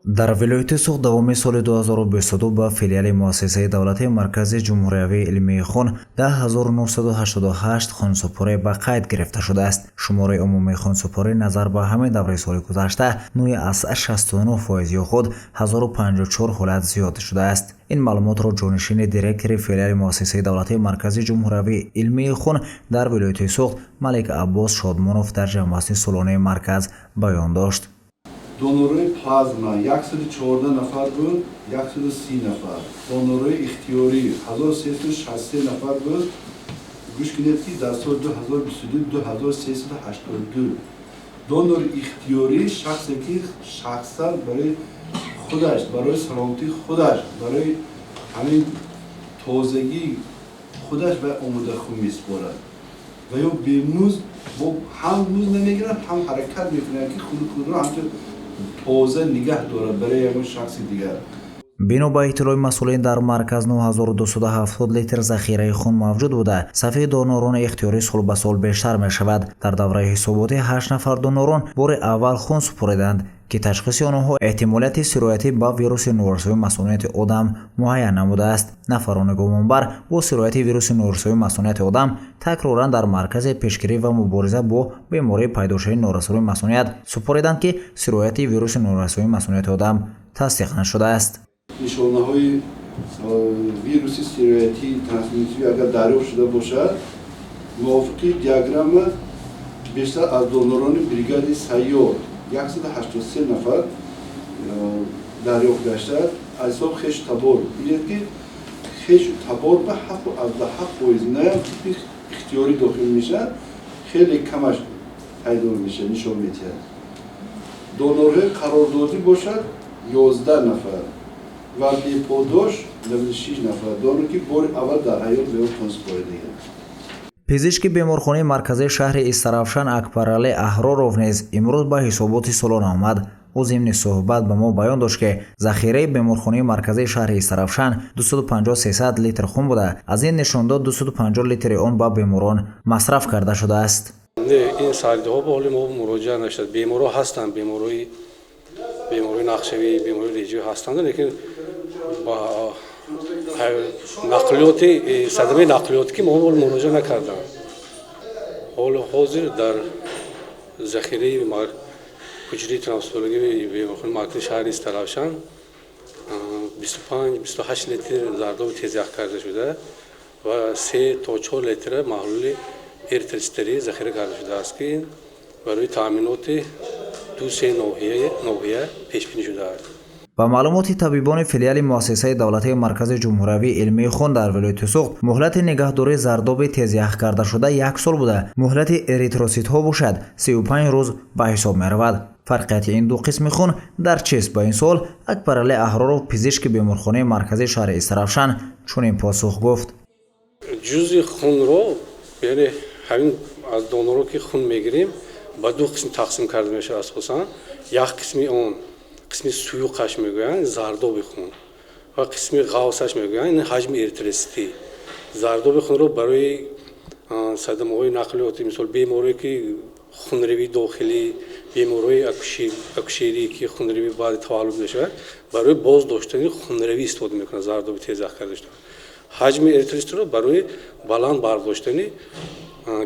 Дар вилояти Суғд давоми соли 2022 ба филиали Муассисаи давлатии Маркази ҷумҳуриявии илмии хун 10 988 хунсупорӣ ба қайд гирифта шудааст. Шумораи умумии хунсупорӣ назар ба ҳамин давраи соли гузашта 9,69% ё худ 1054 ҳолат зиёд шудааст. Ин маълумотро ҷонишини директори филиали Муассисаи давлатии Маркази ҷумҳуриявии илмии хун дар вилояти Суғд Малик Аббос Шодмонов дар ҷамъбасти солонаи марказ баён дошт. Донорҳои плазма 114 нафар буд, 130 нафар. Донорҳои ихтиёрӣ 1363 нафар буд. Гӯш кунед, ки дар соли 2022 2382. Донори ихтиёрӣ шахсе ки шахсан барои худаш, барои саломатии худаш, барои ҳамин тозагии худаш ва омода хун месупорад ва ё бемузд, ҳам музд намегирад, ҳам ҳаракат мекунад, ки хуни худро ҳамчун тоза нигаҳ дорад барои ягон шахси дигар. Бино ба иттилои масъулин, дар марказ 9270 литр захираи хун мавҷуд буда, сафи донорони ихтиёрӣ сол ба сол бештар мешавад. Дар давраи ҳисоботӣ ҳашт нафар донорон бори аввал хун супориданд, ки ташхиси онҳо эҳтимолияти сироятӣ ба вируси норасоии масунияти одам муайян намудааст. Нафарони гумонбар бо сирояти вируси норасоии масунияти одам такроран дар Маркази пешгирӣ ва мубориза бо бемории пайдошавии норасоии масуният супориданд, ки сирояти вируси норасоии масунияти одам тасдиқ нашудааст. Нишонаҳои вируси сироятии трансмиссивӣ агар дарёфт шуда бошад, мувофиқи диаграмма бештар аз донорони бригади сайёр 183 нафар дарёфт гаштааст. Аз ҳисоб хешу табор бинед, ки хешу табор ба 7,7%, наям типи ихтиёрӣ дохил мешавад, хеле камаш пайдо мешавад, нишон медиҳад. Донорҳои қарордодӣ бошад 11 нафар ва беподош 96 нафар донор, ки бори аввал дар ҳаёт ба ё хун супоридагианд. Пизишки беморхонаи марказии шаҳри Истаравшан Акбаралӣ Аҳроров низ имрӯз ба ҳисоботи солона омад. Ӯ зимни суҳбат ба мо баён дошт, ки захираи беморхонаи марказии шаҳри Истаравшан 250-300 литр хун буда, аз ин нишондод 250 литри он ба беморон масраф карда шудааст. Не, ин сардиҳо ба ҳоли мо муроҷиат нашуд. Беморҳо ҳастанд, беморои нақшавӣ, беморои реҷавӣ ҳастанд, лекин ба нақлиёти, садамаи нақлиёт ки мо муроҷиат накардам. Ҳоло ҳозир дар захираи ҳуҷраи травматологии беморхонаи маркази шаҳри Истаравшан 25, 28 литр зардоби тезях карда шуда ва 3 то 4 литр маҳлули эритроситарӣ захира карда шудааст, ки барои таъминоти ду-се ноҳия пешбинӣ шудааст. Ба маълумоти табибони филиали Муассисаи давлатии Маркази ҷумҳуриявии илмии хун дар вилояти Суғд, муҳлати нигаҳдории зардоби тезях кардашуда як сол буда, муҳлати эритроситҳо бошад 35 рӯз ба ҳисоб меравад. Фарқияти ин ду қисми хун дар чист? Ба ин суол Акбаралӣ Аҳроров, пизишки беморхонаи марказии шаҳри Истаравшан, чунин посух гуфт. Ҷузъи хунро, яъне ҳамин аз доноро ки хун мегирем, ба ду қисм тақсим карда мешавад. Асосан як қисми он қисми суюқаш мегӯянд, зардоби хун, ва қисми ғавсаш мегӯянд, ин ҳаҷми эритроситӣ. Зардоби хунро барои садамаҳои нақлиёти, мисол, беморое ки хунравии дохилӣ, беморҳои акушерӣ, ки хунравӣ баъди таваллуд мешавад, барои боз доштани хунравӣ истифода мекунад зардоби тезях карда шуда. Ҳаҷми эритроситро барои баланд бардоштани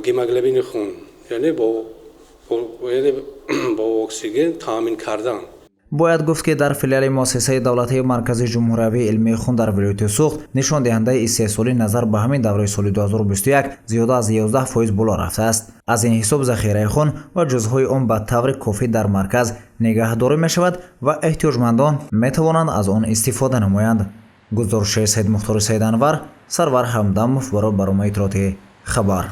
гемоглобини хун, яъне бо оксиген таъмин кардан. Бояд гуфт, ки дар филиали Муассисаи давлатии Маркази ҷумҳуриявии илмии хун дар вилояти Суғд нишондиҳандаи истеҳсолӣ назар ба ҳамин давраи соли 2021 зиёда аз 11% боло рафтааст. Аз ин ҳисоб захираи хун ва ҷузъҳои он ба таври кофӣ дар марказ нигаҳдорӣ мешавад ва эҳтиёҷмандон метавонанд аз он истифода намоянд. Гузориши Саидмухтори Саиданвар, Сарвар Ҳамдамов барои барномаи иттилоотии «Хабар».